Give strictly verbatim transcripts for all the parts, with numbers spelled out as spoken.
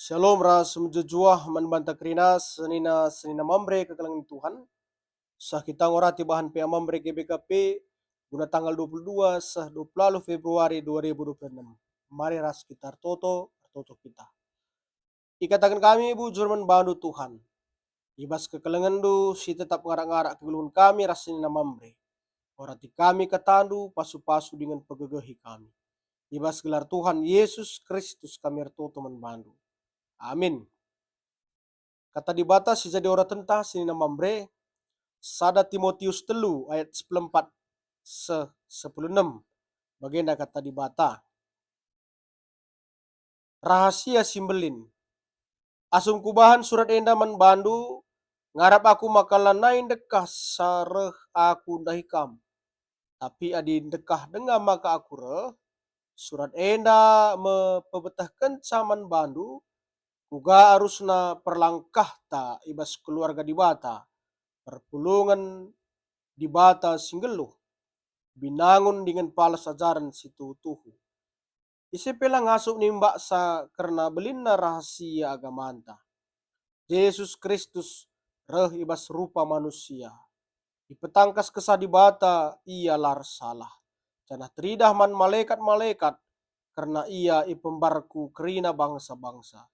Shalom ras mejuah-juah man banta kerina senina-senina Mamre kekelengen Tuhan. Seh kita ngorati bahan P A Mamre G B K P guna tanggal dua puluh dua seh dua puluh waluh Februari dua ribu dua puluh enam. Mari ras kita ertoto, ertoto kita. Ikataken kami bujur man bandu Tuhan. I bas kekelengenNdu si tetap ngarak-ngarak kegeluhen kami ras senina Mamre. Orati kami kataNdu, pasu-pasu dingen pegegehi kami. I bas gelar Tuhan Yesus Kristus kami ertoto man bandu. Amin. Kata Dibata si jadi oratenta senina Mamre, sada Timotius telu ayat sepuluh empat seh sepuluh enam. Bagenda kata Dibata. Rahasia si mbelin. Asum kubahan surat enda man bandu, ngarap aku maka lanai ndekah sa reh aku ndahi kam. Tapi adi ndekah denga maka aku reh, surat enda me pebetehkenca man bandu, kuga arusna perlangkahta i bas keluarga Dibata, perpulungen Dibata si nggeluh, binangun dingen palas ajaren si tuhu-tuhu. Ise pe la ngasup nimbaksa kerna belinna rahasia agamanta. Jesus Kristus reh i bas rupa manusia. Ipetangkas Kesah Dibata, Ia la ersalah, janah teridah man malekat-malekat, kerna Ia ipembar ku kerina bangsa-bangsa.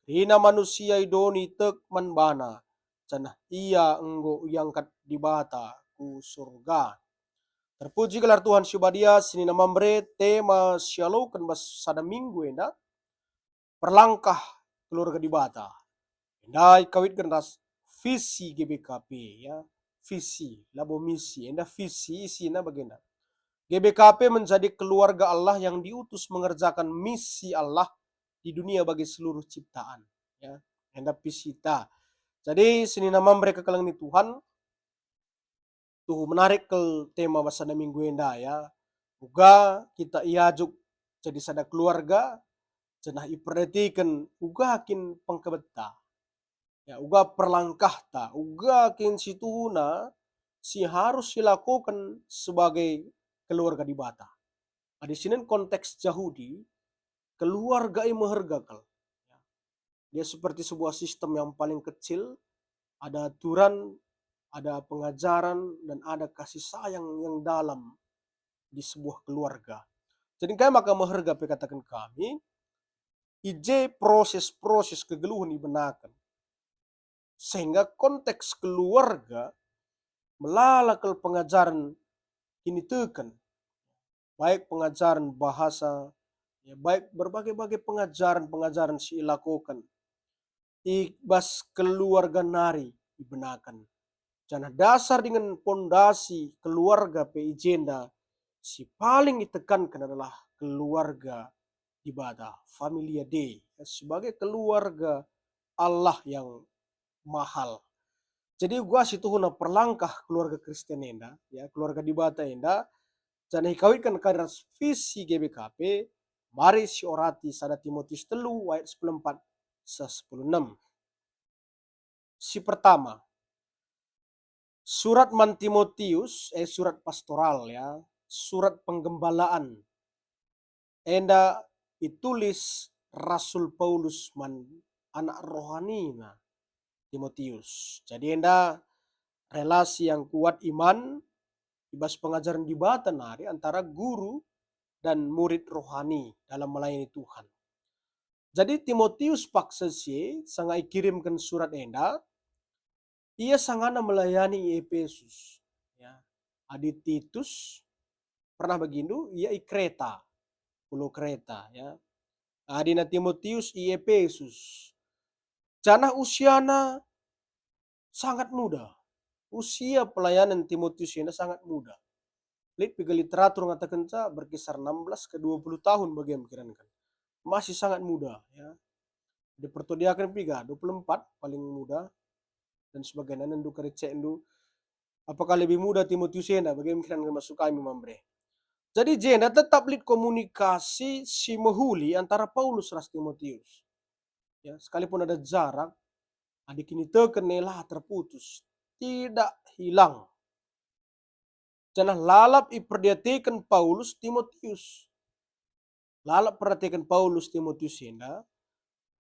Kerina manusia i doni tek man baNa, janah Ia enggo iangkat Dibata ku Surga. Terpuji gelar Tuhan si Badia, senina Mamre, tema si ialoken bas sada minggu enda, perlangkah keluarga Dibata. Enda ikawitken ras visi G B K P, ya. Visi, labo misi, enda visi isina bagenda. G B K P menjadi keluarga Allah yang diutus mengerjakan misi Allah di dunia bagi seluruh ciptaan. Ya, enda visita. Jadi, senina Mamre kekelengen Tuhan, tuhu menarik kal tema bas sada minggu enda, ya. Uga kita iajuk jadi sada keluarga, janah iperdiateken uga kin pengkebetta. Ya, uga perlangkahta, uga kin situhuna si harus silakoken sebagai keluarga Dibata. Adi sinen konteks Jahudi, keluarga e meherga kal. Dia seperti sebuah sistem yang paling kecil, ada aturan, ada pengajaran, dan ada kasih sayang yang dalam di sebuah keluarga. Jadi, kai maka meherga pe kataken kami, i je proses-proses kegeluhen ibenaken. Sehingga konteks keluarga melala kal pengajaren kiniteken, baik pengajaren bahasa, ya, baik berbagai-bagai pengajaren-pengajaren si ilakoken i bas keluarga nari ibenaken. Janah dasar dingen pondasi keluarga pe i jenda si paling itekanken adalah keluarga Dibata, familia Dei, sebagai keluarga Allah yang mahal. Jadi, uga situhuna perlangkah keluarga Kristen enda, ya, keluarga Dibata enda, janah ikawitken kari ras visi G B K P, mari siorati sada Timotius telu ayat sepuluh empat seh sepuluh enam. Si pertama, surat man Timotius, eh, surat pastoral, ya, surat penggembalaan. Enda itulis Rasul Paulus man anak rohanina Timotius. Jadi enda relasi yang kuat iman i bas pengajaren Dibata nari antara guru dan murid rohani dalam melayani Tuhan. Jadi Timotius paksa si e sanga ikirimken surat enda, ia sangana melayani i Epesus. Ya. Adi Titus, pernah begindu, ia i Kreta, pulau Kreta, ya. Adina Timotius i Epesus. Janah usiana sangat muda. Usia pelayanan Timotius enda sangat muda. Lit piga literatur ngatakenca berkisar enam belas ke dua puluh tahun bage mengkirankan. Masih sangat muda, ya. Dipertodiaken piga, dua puluh empat paling muda, dan sebagainya, nendu kari cekndu. Apakah lebih muda Timotius enda? Bage mengkirankan masuk kami Mamre. Jadi jenda tetap lit komunikasi si mehuli antara Paulus ras Timotius. Ya, sekalipun ada jarak, adi kiniteken e la terputus, tidak hilang. Janah lalap iperdiateken Paulus Timotius. Lalap perdiateken Paulus Timotius enda,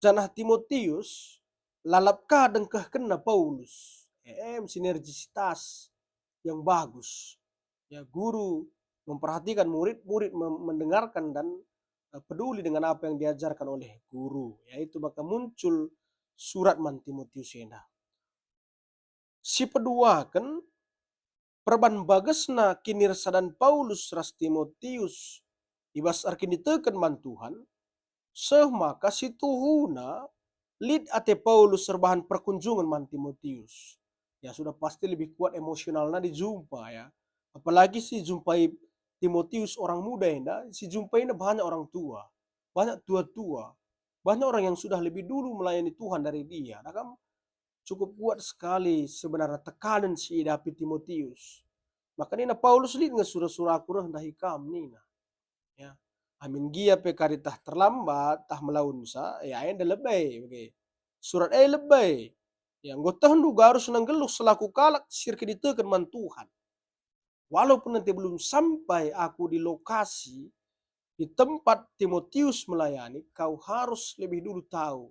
Janah Timotius lalap ka dengkehkenna Paulus. Em, sinergisitas yang bagus. Ya, guru memperhatikan murid, murid mem-, mendengarkan dan, eh, peduli dengan apa yang diajarkan oleh guru. Ya, itu maka muncul surat man Timotius enda. Sipeduaken, perban bagesna kinirsadan Paulus ras Timotius i bas erkiniteken man Tuhan, seh maka situhuna lit ate Paulus erbahan perkunjungen man Timotius. Ya, sudah pasti lebih kuat emosionalna dijumpa, ya. Apalagi si jumpai Timotius orang muda enda, si jumpaina banyak orang tua, banyak tua-tua, banyak orang yang sudah lebih dulu melayani Tuhan dari dia. Nah, kan cukup kuat sekali sebenarnya tekanen si idapi Timotius. Maka nina Paulus, "Lit nge sura-suraku reh ndahi kam," nina. Ya. Amin gia pe kari tah terlambat, tah melaunsa, ya, enda lebe bage. Surat e lebe. Ya, enggo tehndu uga arusna nggeluh selaku kalak si erkiniteken man Tuhan. Walaupun nanti belum sampai aku di lokasi, di tempat Timotius melayani, kau harus lebih dulu tahu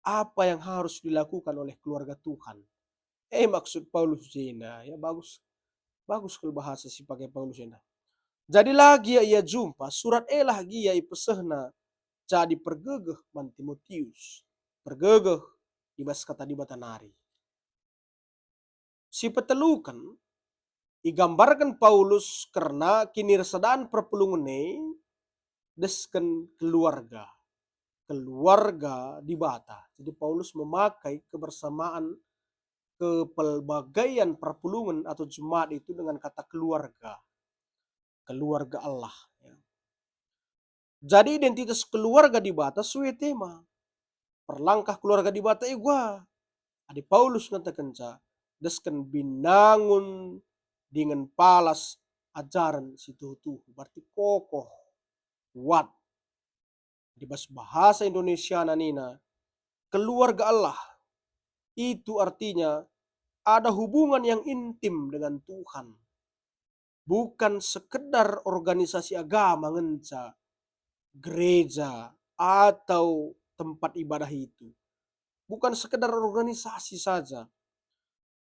apa yang harus dilakukan oleh keluarga Tuhan. Eh, maksud Paulus jenda, ya, bagus, bagus kal bahasa si pakai Paulus enda. Jadi la gia ia jumpa, surat e la gia ipesehna jadi pergegeh man Timotius. Pergegeh i bas kata Dibata nari. Sipeteluken, igambarken Paulus kerna kinirsadan perpulungen e desken keluarga, keluarga Dibata. Jadi Paulus memakai kebersamaan, kepelbagaian perpulungen atau jemaat itu dengan kata keluarga, keluarga Allah, ya. Jadi identitas keluarga Dibata sue tema. Perlangkah keluarga Dibata e uga. Adi Paulus ngatakenca, desken binangun dingen palas ajaren si tuhu-tuhu, berarti kokoh, kuat. Di bas bahasa Indonesiana nina, keluarga Allah itu artinya ada hubungan yang intim dengan Tuhan. Bukan sekedar organisasi agama ngenca, gereja, atau tempat ibadah itu. Bukan sekedar organisasi saja.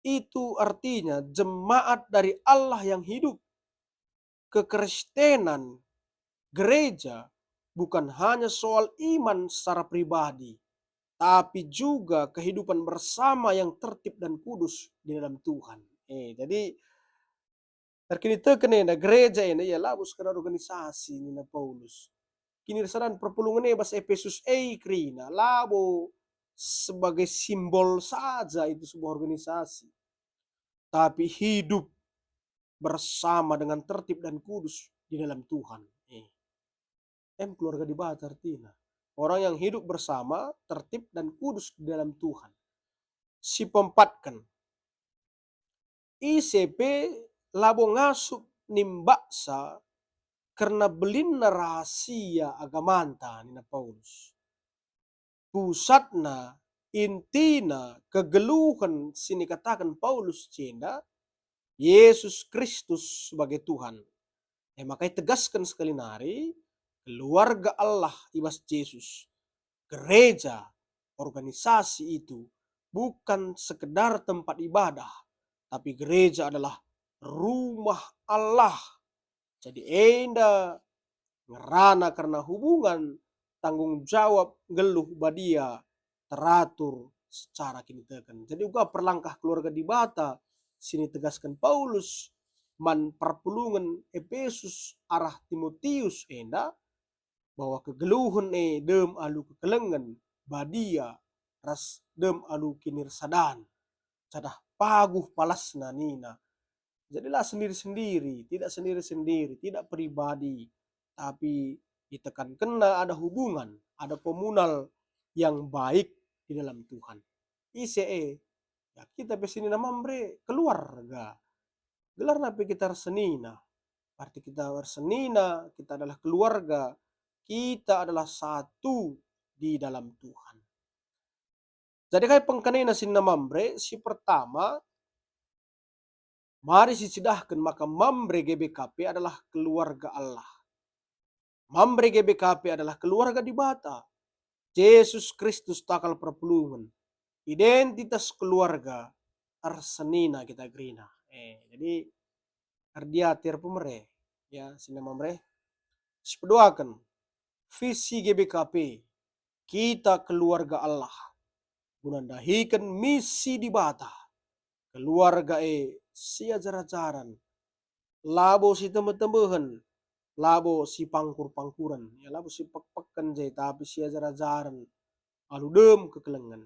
Itu artinya jemaat dari Allah yang hidup. Kekristenan, gereja, bukan hanya soal iman secara pribadi, tapi juga kehidupan bersama yang tertib dan kudus di dalam Tuhan. Eh, jadi, erkiniteken enda, gereja enda, ia labo sekedar organisasi, nina Paulus. Kinirsadan perpulungen e bas Epesus e kerina, labo sebagai simbol saja itu sebuah organisasi, tapi hidup bersama dengan tertib dan kudus di dalam Tuhan. Eh. Em keluarga Dibata artina. Orang yang hidup bersama, tertib, dan kudus di dalam Tuhan. Sipeempatken, ise pe labo ngasup nimbaksa kerna belinna rahasia agamanta, nina Paulus. Pusatna, intina, kegeluhen si nikataken Paulus jenda, Yesus Kristus sebagai Tuhan. E maka itegasken sekali nari, keluarga Allah i bas Jesus. Gereja, organisasi itu bukan sekedar tempat ibadah, tapi gereja adalah rumah Allah. Jadi enda ngerana kerna hubungan, tanggung jawab, nggeluh badia, teratur secara kiniteken. Jadi uga perlangkah keluarga Dibata si nitegasken Paulus man perpulungen Epesus arah Timotius enda, bahwa kegeluhen e dem alu kekelengen, badia, ras dem alu kinirsadan, janah paguh palasna nina. Jadi la sendiri-sendiri, tidak sendiri-sendiri, tidak pribadi, tapi itekankenna ada hubungan, ada komunal yang baik di dalam Tuhan. Ise e? Ya, kita pe senina Mamre keluarga. Gelarna pe kita ersenina. Berarti kita ersenina, kita adalah keluarga, kita adalah satu di dalam Tuhan. Jadi kai pengkenana senina Mamre? Si pertama, mari sicidahken maka Mamre G B K P adalah keluarga Allah. Mamre G B K P adalah keluarga Dibata. Jesus Kristus takal perpulungen, identitas keluarga, ersenina kita kerina. Eh, jadi erdiatir pemere, ya, senina Mamre. Sipeduaken, visi G B K P, kita keluarga Allah, guna ndahiken misi Dibata. Keluarga e siajar-ajaran, labo sitembeh-tembehen, labo sipangkur-pangkuren, ya, labo sipekpeken je, tapi siajar-ajaren alu dem kekelengen.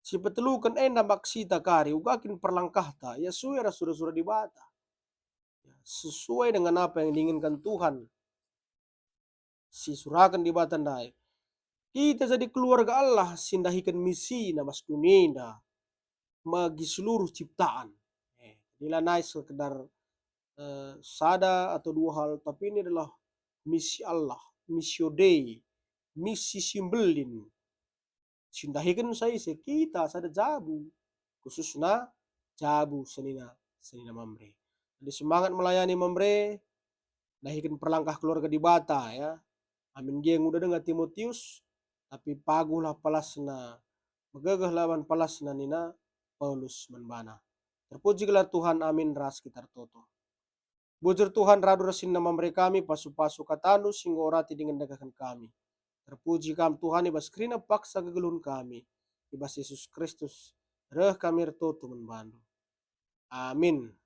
Sipeteluken enda maksita kari uga kin perlangkahta, ya, sue ras sura-sura Dibata. Ya, sesuai dengan apa yang diinginkan Tuhan, sisuraken Dibata ndai. Kita jadi keluarga Allah si ndahiken misina bas doni enda bagi seluruh ciptaan. Eh, jadi lanai sekedar, eh, sada atau dua hal, tapi ini adalah misi Allah, missio Dei, misi si mbelin. Si ndahiken sa ise kita sada jabu, khususna jabu senina, senina Mamre. Jadi semangat melayani Mamre, ndahiken perlangkah keluarga Dibata, ya. Amin gia nguda denga Timotius, tapi paguhlah palasna, megegehlah man palasna nina Paulus man bana. Terpuji gelar Tuhan, amin, ras kita ertoto. Bujur Tuhan, radu ras senina Mamre kami, pasu-pasu kataNdu si enggo orati dingen ndekahken kami. Terpuji Kam Tuhan i bas kerina paksa kegeluhen kami. I bas Jesus Kristus reh kami ertoto man baNdu. Amin.